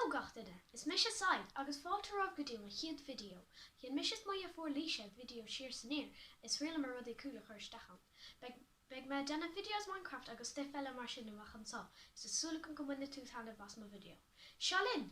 Hello gach duine! Is mise Sadhbh agus fáilte romhaibh go dtí mo chéad video. Dhein mise is mo dheirfiúr Laoise video siar san iar, is thriail mé rudaí cool a chur isteach ann. Beidh Beidh mé ag déanamh videos Minecraft agus stuif eile mar sin amach anseo, is tá súil agam go mbainfidh tú taitneamh as mo video. Seo linn!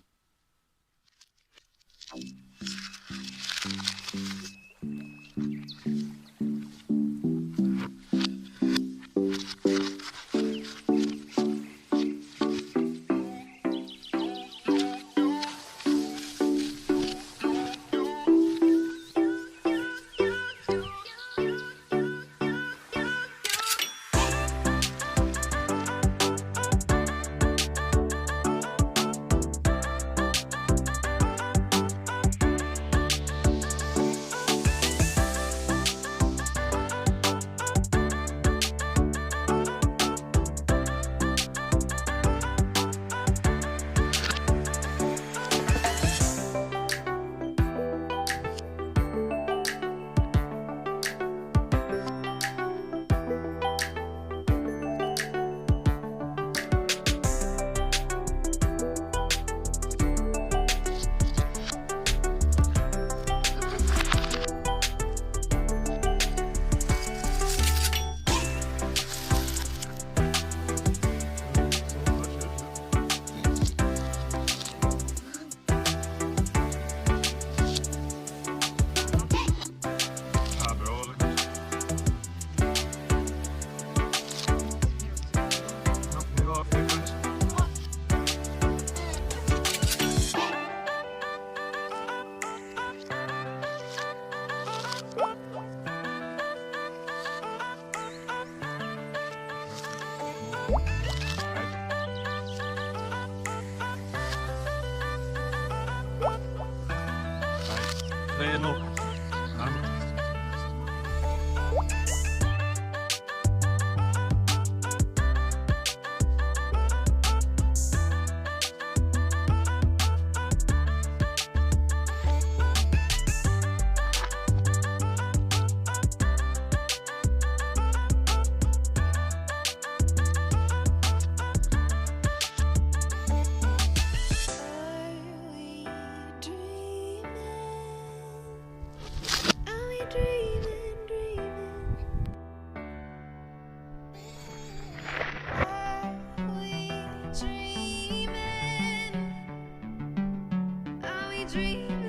Are we dreaming? Are we dreaming?